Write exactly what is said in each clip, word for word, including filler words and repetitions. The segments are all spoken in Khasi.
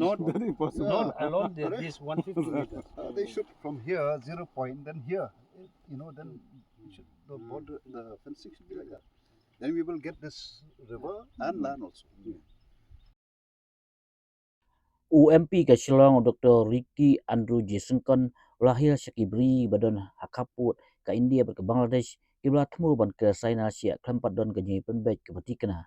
Not, not alone there, this one fifty meter. Uh, they should from here, zero point, then here, you know, then it should, the border, the fencing should be like that. Then we will get this river and land also. U M P ka Shillong, u Doctor Ricky Andrew J Syngkon, u la hiar sha ki briew ba don ha khappud ka India bad ka Bangladesh, kiba la thmu ban ker saina sha khlem pat don ka jingpynbeit kaba thikna.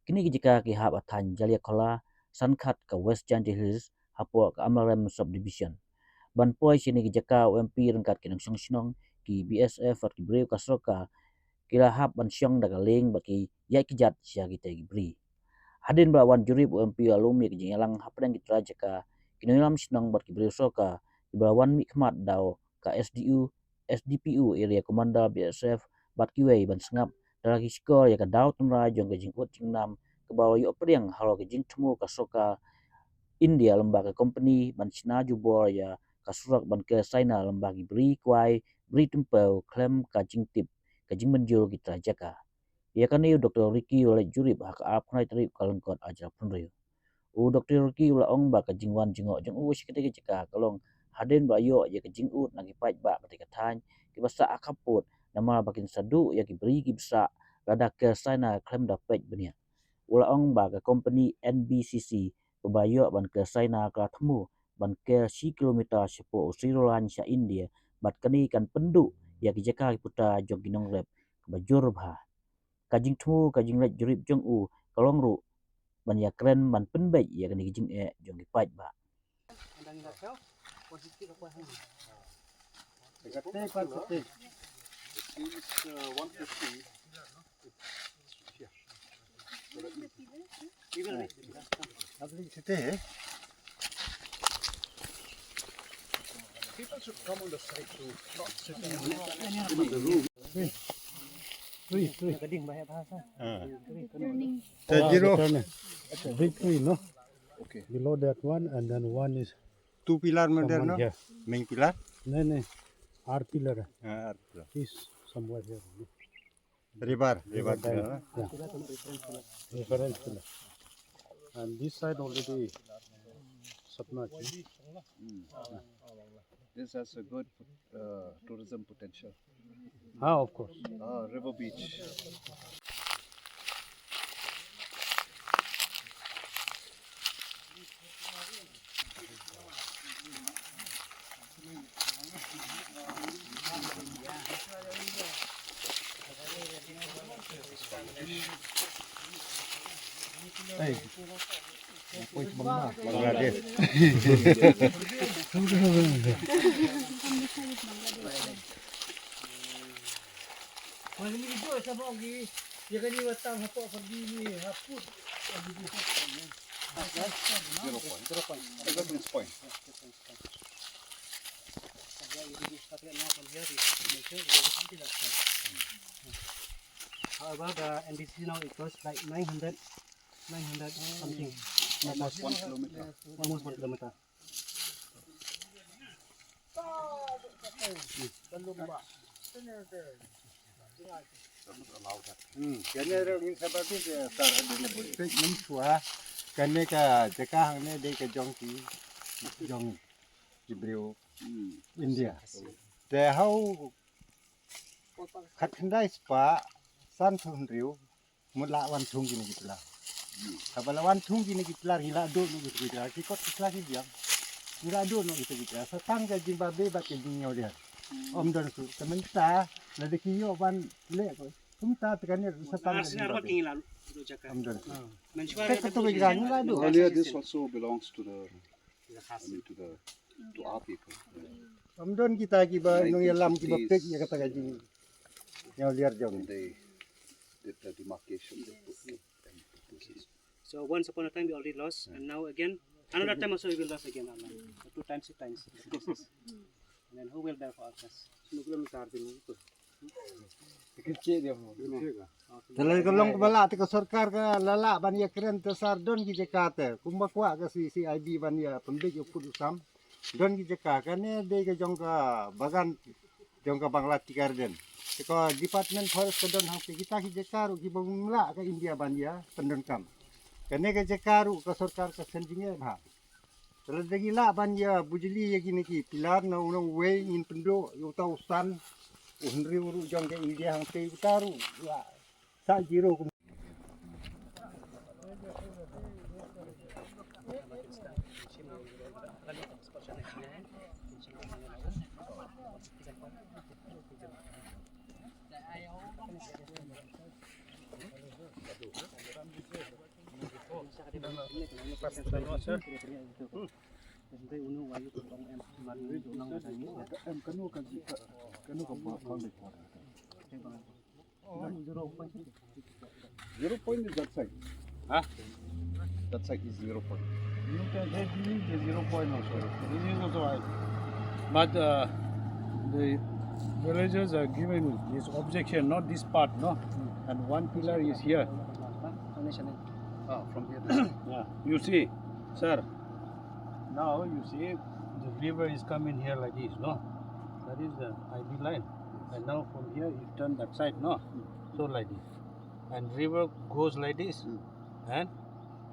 Kine ki jaka ki hap ha thaiñ Jaliakhola, Sankhat ka West Jaintia Hills, hapoh ka Amlarem Subdivision. Ban poi sha kine ki jaka, u M P ryngkat ki nongshong shnong, ki B S F bad ki briew ka sorkar, ki la hap ban shong da ka lieng bad ki ïaid kjat sha kita ki briew. Hadien ba la wan jurip, u M P u la lum ïa ka jingïalang hapdeng ki trai jaka, ki nongïalam shnong bad ki briew sorkar, kiba la wan mihkhmat da ka S D U, S D P U, Area Commander, B S F bad kiwei ban sngap da la ki shkor ïa ka daw tynrai jong ka jingud jingnam kaba la ïoh pdiang halor ka jingthmu ka sorkar India lyngba ka kompani ban shna jubor ïa ka surok ban ker saina lyngba ki bri kwai, bri tympew khlem ka jingtip ka jingmynjur ki trai jaka. Ïa kane u Doctor Ricky u la leit jurip ha ka arphew khyndai tarik u Kyllalyngkot arhajar arphew hynriew. U Doctor Ricky u la ong ba ka jingwan jngoh jong u sha katei ka jaka ka long hadien ba la ïoh ïa ka jingud na ki paidbah katei ka thaiñ kiba sah ha khappud namar ba kin sa duh ïa ki bri kiba sah lada ker saina khlem da peit bniah. U la ong ba ka kompani N B C C kaba ïoh ban ker saina ka la thmu ban ker shi kilometer shapoh u Sirolaiñ sha India, bad kane kan pynduh ïa ki jaka ki puta jong ki nongrep kaba jur bha. Ka jingthmu ka jingleit jurip jong u ka long ruh ban ïakren ban pynbeit ïa kane ka jingeh jong ki paidbah. People should come on the side to not sit in the room. Three, three. Ah. Zero. Big three, no? Okay. Below that one, and then one is Two pillar mein there, no? Here. Main pillar? No, no. Our pillar. Ah, our pillar. Is somewhere here. River, river pillar, no? Yeah. Reference pillar. And this side already submerged. Mm. This has a good uh, tourism potential. Ah, of course. Ah, River Beach. Hey. Bangladesh. Zero point. Zero point. Zero point. However, the N B C C now it goes like nine hundred, nine hundred something. Almost one kilometer. Almost one kilometer. Hmm. Kane ruh ngin sa ba bit, eh, sar hadien ba peit mynshuwa. Kane ka jaka hangne dei ka jong ki, jong ki briew India. Te ha u khatkhyndai spah sanphew hynriew mut la wan thung kine ki pillar. Haba la wan thung kine ki pillar ngi la duh noh kito ki jaka. Ki kot ki sla ki biang. Ngi la duh noh kito ki jaka. Sa tang ka jingbabe bad ka jingïoh liar. Ym don shuh. Te mynta lada ki ïoh ban leh ko. Kumta te kane sa tang ka jingbabe. Ym don shuh. Te kato ka jaka ngi la duh. Earlier this also belongs to the, I mean, to the, to our people. Ym don kita kiba nongïalam kiba peit ïa kata ka jingïoh liar jong. They did the demarcation, they put the, so once upon a time we already lost, and now again another time also we will lost again, Allah. So two times, three times. And then who will bear for our case? Te lei ka long kaba lah te ka sorkar ka la lah ban ïakren te sar don ki jaka te kumba kwah ka C C I B ban ïa pynbeit ïa u pud u sam. Don ki jaka kane dei ka jong ka bagan jong ka Bangla Tea Garden. Te ka Department Forest ka don ha kita ki jaka ruh kiba ym lah ka India ban ïa pyndonkam. Kane ka jaka ruh ka sorkar ka seng jingeh bha. Lada ngi lah ban ïa bujli ïa kine ki pillar na uno uwei, ngin pynduh ïa uta u san u hynriew ruh jong ka India hangtei, uta ruh ïa sa zero. Zero point is that side. Huh? That side is zero point. You can say this is the zero point also. This is also high. But uh, the villagers are giving this objection, not this part, no? And one pillar is here. Ah, from here. This. Yeah. You see, sir, now you see the river is coming here like this, no? That is the I B line. And now from here you turn that side, no? So like this. And river goes like this. And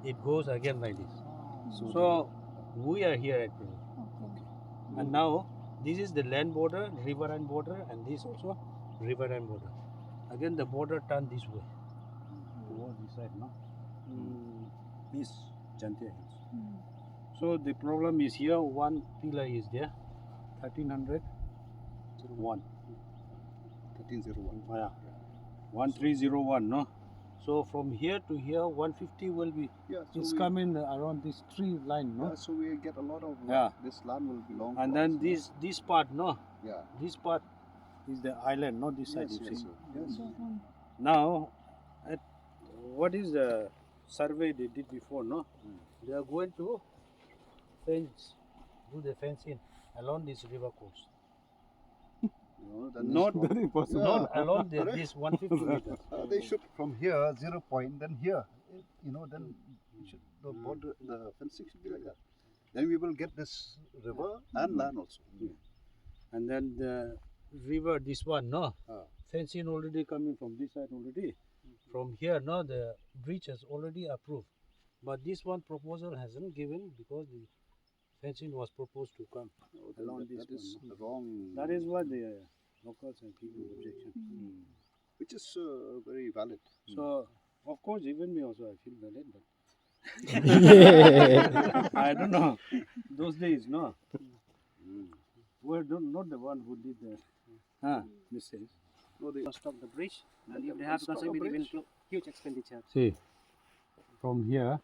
it goes again like this. So we are here actually. And now this is the land border, riverine border, and this also riverine border. Again, the border turn this way. Towards this side, no? This Jaintia Hills. So the problem is here, one pillar is there, thirteen hundred one. Thirteen zero one. Yeah. One three zero one, no? So from here to here, one fifty will be, yeah, so it's we coming around this tree line, no? Yeah, so we get a lot of, uh, yeah, this land will belong to us, no? And then this, this part, no? Yeah. This part is the island, not this side, yes, you see. Yes. Now, at, what is the survey they did before, no? They are going to fence, do the fencing along this river course. No, that is not, not along the, this one fifty meters. Uh, they should, from here, zero point, then here, you know, then you should, the border, the fencing should be like that. Then we will get this river and land also. And then the river, this one, no? Ah. Fencing already coming from this side already. From here, no, the bridge is already approved. But this one proposal hasn't given because the fencing was proposed to come along this one, no? Wrong. That is what the locals and people objection. Which is, uh, very valid. So, of course, even me also, I feel valid, but I don't know. Those days, no? We're not the one who did the, huh, mistakes. No, they construct the bridge, and if they have to construct a bridge, huge expenditure. See, from here,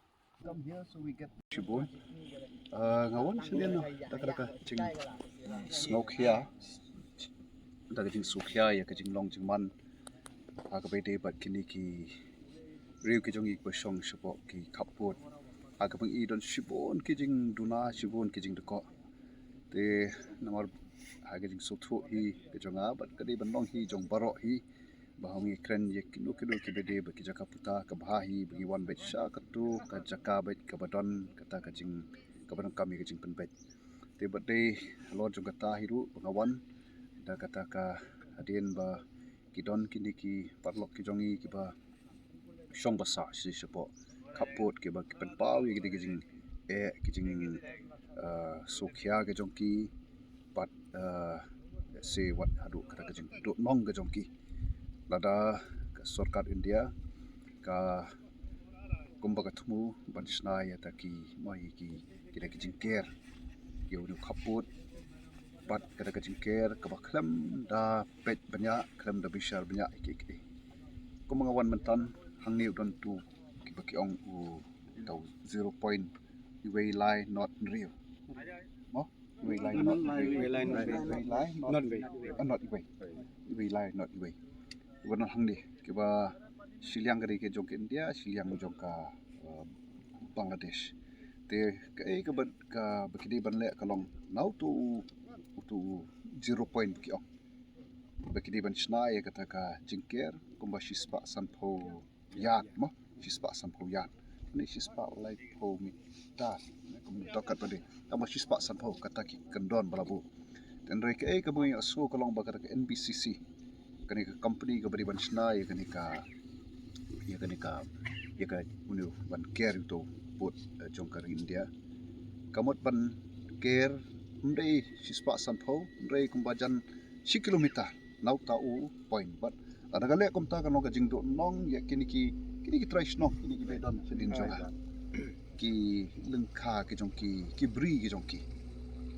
shibun. Ah, nga wan shane na da ka, da ka jingsngewkhia, da ka jingsngewkhia ïa ka jinglong jingman ha kaba ïadei bad kine ki riew ki jong ngi kiba shong shapoh ki khappud. Ha kaba ngi don shibun ki jingduna, shibun ki jingdkoh. Te namar ha ka jingsngewthuh hi ka jong nga bad ka dei ban long hi jong baroh hi, ba haba ngi kren ïa kino kino kiba dei bad ki jaka puta, ka bha hi ba ngi wan beit sha kato ka jaka beit kaba don kata ka jing, kaba donkam ïa ka jingpynbeit. Te bad dei halor jong kata hi ruh ba nga wan da kata ka hadien ba ki don kine ki paralok ki jong ngi kiba shong basa shi shapoh khappud kiba ki pynpaw ïa kine ki jing, eh, ki jing, eh, sngewkhia ki jong ki. Bad, eh, se wat haduh kata ka jingduhnong ka jong ki. Lada ka sorkar India ka, kumba ka thmu ban shna ïa kata ki, mo, ïa ki, kine ki jingker ïa une u khappud, bad kata ka jingker kaba khlem da peit bniah, khlem da bishar bniah ïa kiei kiei. Kumba nga wan mynta, hangne u don uto kiba ki ong uta u zero point, iwei lai not hynriew. Mo? Iwei lai not hynriew. Iwei lai not hynriew. Iwei lai not, not iwei. Ah, not iwei. Iwei lai not iwei. Iba don hangne, kiba shiliang ka dei ka jong ka India, shiliang jong ka, eh, Bangladesh. Te kaei kaba, kaba ki dei ban leh ka long na uto, uto zero point ki ong. Ba ki dei ban shna ïa kata ka jingker kumba shispah sanphew yard mo, shispah sanphew yard. Ni shispah laiphew meter. Kum to kat ba dei. Tang ba shispah sanphew kata ki kyndon ba la buh. Hynrei kaei kaba ngi ïohsngew ka long ba kata ka N B C C, kane ka company kaba dei ban shna ïa kane ka, ïa kane ka, ïa ka, une u ban ker uto u pud, eh, jong ka ri India, ka mut ban ker, ym dei shispah sanphew, ym dei kumba jan shi kilometer na uta u point. Bad lada ka leh kumta kan long ka jingduhnong ïa kine ki, kine ki trai shnong, kine ki ba don shadien jong nga, ki lyngkha ki jong ki, ki bri ki jong ki.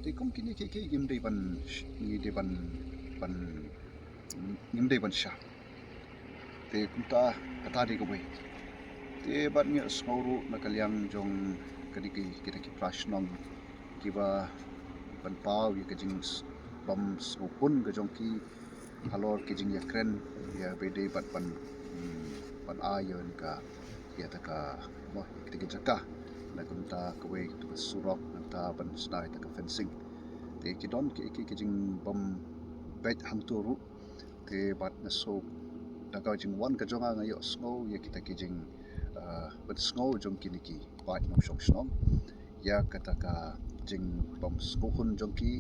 Te kum kine ki, ki, kim dei ban, ngi dei ban, ban, ngim dei ban shah. Te kumta, kata dei kawei. Te bad ngi sngew ruh na ka liang jong kane ki, kita ki para shnong kiba pynpaw ïa ka jingbym sngewkun ka jong ki halor ka jingïakren ïa ba dei bad ban, hmm, ban ai ïa ka, ïa kata ka, mo, ïa kata ka jaka. Na kumta kawei kata ka surok, nangta ban shna ïa kata ka fencing. Te ki don ki, ki, ki jingbym beit hangto ruh. Te bad nga sngew da ka jingwan ka jong nga, nga ïohsngew ïa kita ki jing, ah, pynsngew jong kine ki paid nongshong shnong ïa kata ka jingbym sngewkun jong ki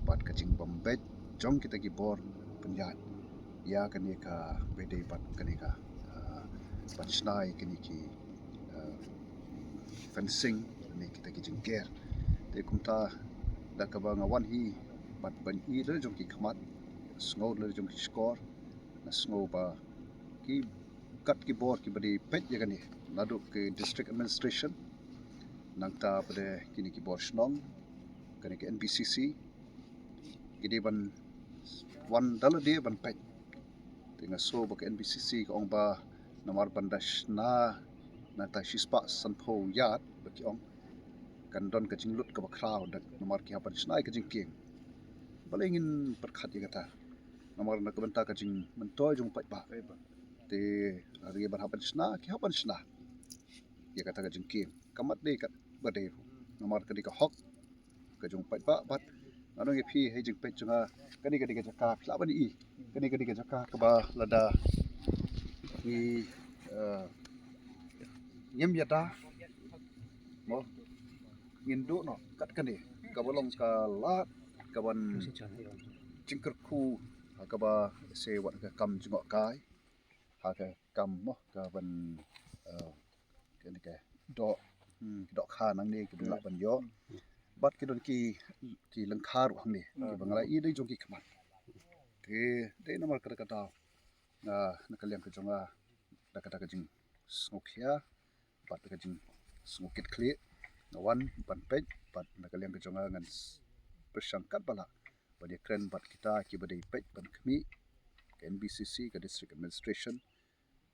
bad ka jingbym beit jong kita ki bor pynïaid ïa kane ka ba dei bad kane ka, ah, ban shna ïa kine ki, ah, fencing ne kita ki jingker. Te kumta da kaba nga wan hi bad ban ïohi da la jong ki khmat, sngew da la jong ki shkor, nga sngew ba ki kat ki bor kiba dei peit ïa kane, naduh ki district administration, nangta pat kine ki bor shnong, kane ka N B C C, ki dei ban wan da lade ban peit. Te nga sngew ba ka N B C C ka ong ba namar ban da shna na kata shispah sanphew yard ba ki ong, kan don ka jinglut kaba khraw da namar ki hap ban shna ïa ka jingkieng. Balei ngin pyrkhat ïa kata? Namar na ka bynta ka jingmyntoi jong u paidbah. Te lada ngi ban hap ban shna, ki hap ban shna ïa kata ka jingkieng. Ka mat dei katba dei ruh. Namar ka dei ka hok ka jong u paidbah bad nga ong ïa phi ha jingpeit jong nga, kane ka dei ka jaka phi lah ban ïohi. Kane ka dei ka jaka kaba lada ngi, eh, ngim ïada, mo, ngin duh noh kat kane kaba long ka lad kaban jingkyrkhu ha kaba se wat ka kam jngohkai, ha ka kam, mo, kaban, eh, kane ka doh, hmm, dohkha nangne kiba lah ban ïoh. Bad ki don ki, ki lyngkha ruh hangne kiba nga la ïohi da la jong ki khmat. Te dei namar kata ka daw, ah, na ka liang ka jong nga, da kata ka jingsngewkhia bad da ka jingsngewkitkhlieh, nga wan ban peit bad na ka liang ka jong nga ngan s-, pyrshang katba lah ban ïakren bad kita kiba dei peit ban khmih, ka N B C C, ka District Administration,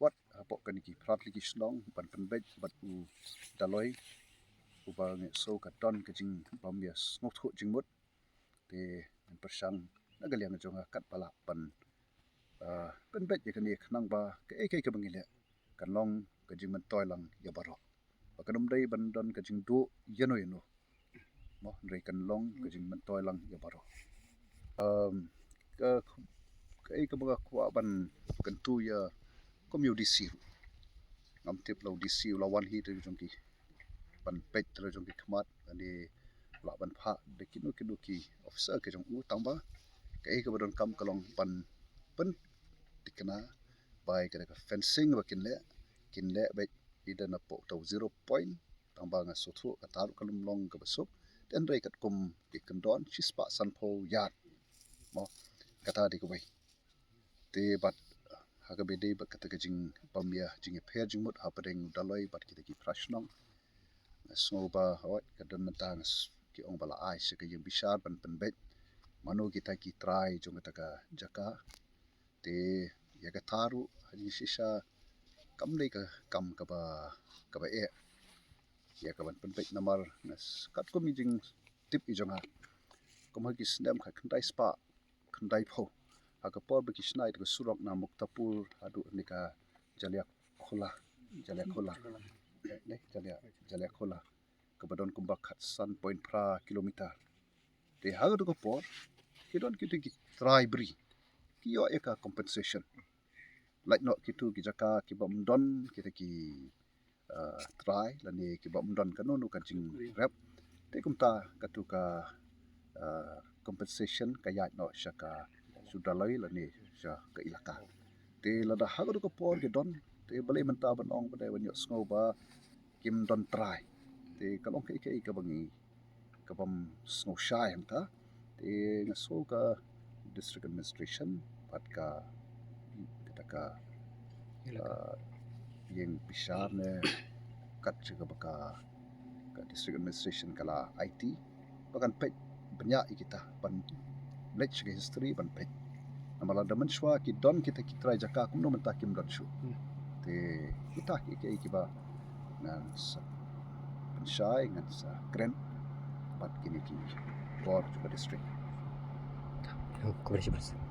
wat hapoh kane ki phra tylli ki shnong ban pynbeit bad u Daloi, uba nga sngew ka don ka jingbym ïasngewthuh jingmut. Te ngan pyrshang na ka liang jong nga katba lah ban, ah, pynbeit ïa kane khnang ba kaei kaei kaba ngi leh kan long ka jingmyntoi lang ïa baroh. Ba kan ym dei ban don ka jingduh ïano ïano. Mo, hynrei kan long ka jingmyntoi lang ïa baroh. Um, ka, kaei kaba nga kwah ban kyntu ïa kum ïa u D C ruh. Ngam tip la u D C u la wan hi da la jong ki, ban peit da la jong ki khmat, lane lah ban phah da kino kino ki officer ki jong u, tangba kaei kaba donkam ka long ban pynthikna ba ïa kata ka fencing ba kin leh, kin leh beit ïa da napoh uta u zero point, tangba nga sngewthuh kata ruh kan ym long kaba suk, te hynrei katkum ki kyndon shispah sanphew yard. Mo, kata dei kawei. Te bad ha kaba dei bad kata ka jingbym ïa, jingïapher jingmut hapdeng u Daloi bad kita ki phra shnong, nga sngew ba hooid ka don mynta nga s-, ki ong ba la ai sha ka ïing bishar ban pynbeit mano kita ki trai jong kata ka jaka. Te ïa kata ruh ha jingshisha kam dei ka kam kaba, kaba eh ïa ka ban pynbeit namar nga s-, katkum i jingtip i jong nga, kum ha ki snem khatkhyndai spah khyndaiphew, ha ka por ba ki shna ïa ka surok na Muktapur haduh ne ka Jaliakhola, Jaliakhola, ne, Jalia, Jaliakhola, kaba don kumba khatsan point phra kilometer. Te ha kato ka por ki don kito ki trai bri, ki ïoh ïa ka compensation. Lait noh kito ki jaka kiba ym don kita ki, ah, trai lane kiba ym don kano kano ka jingrep. Te kumta kato ka, ah, compensation ka ïaid noh sha ka, sha u Daloi lane sha ka ilaka. Te lada ha kato ka por ki don, te balei mynta ban ong, balei ban ïohsngew ba kim don trai? Te ka long kaei kaei kaba ngi ka bym sngewshai hangta. Te nga sngew ka district administration bad ka, kata ka, ah, ïing bishar ne kat jaka ba ka, ka district administration ka la aiti ba kan peit bniah ïa kita, ban leit sha ka history ban peit. Namar lada mynshwa ki don kita ki trai jaka kumno mynta kim don shuh. Te kita ki, ki, kiba ngan sa pynshai, ngan sa kren bad kine ki bor jong ka district. Khublei shibun.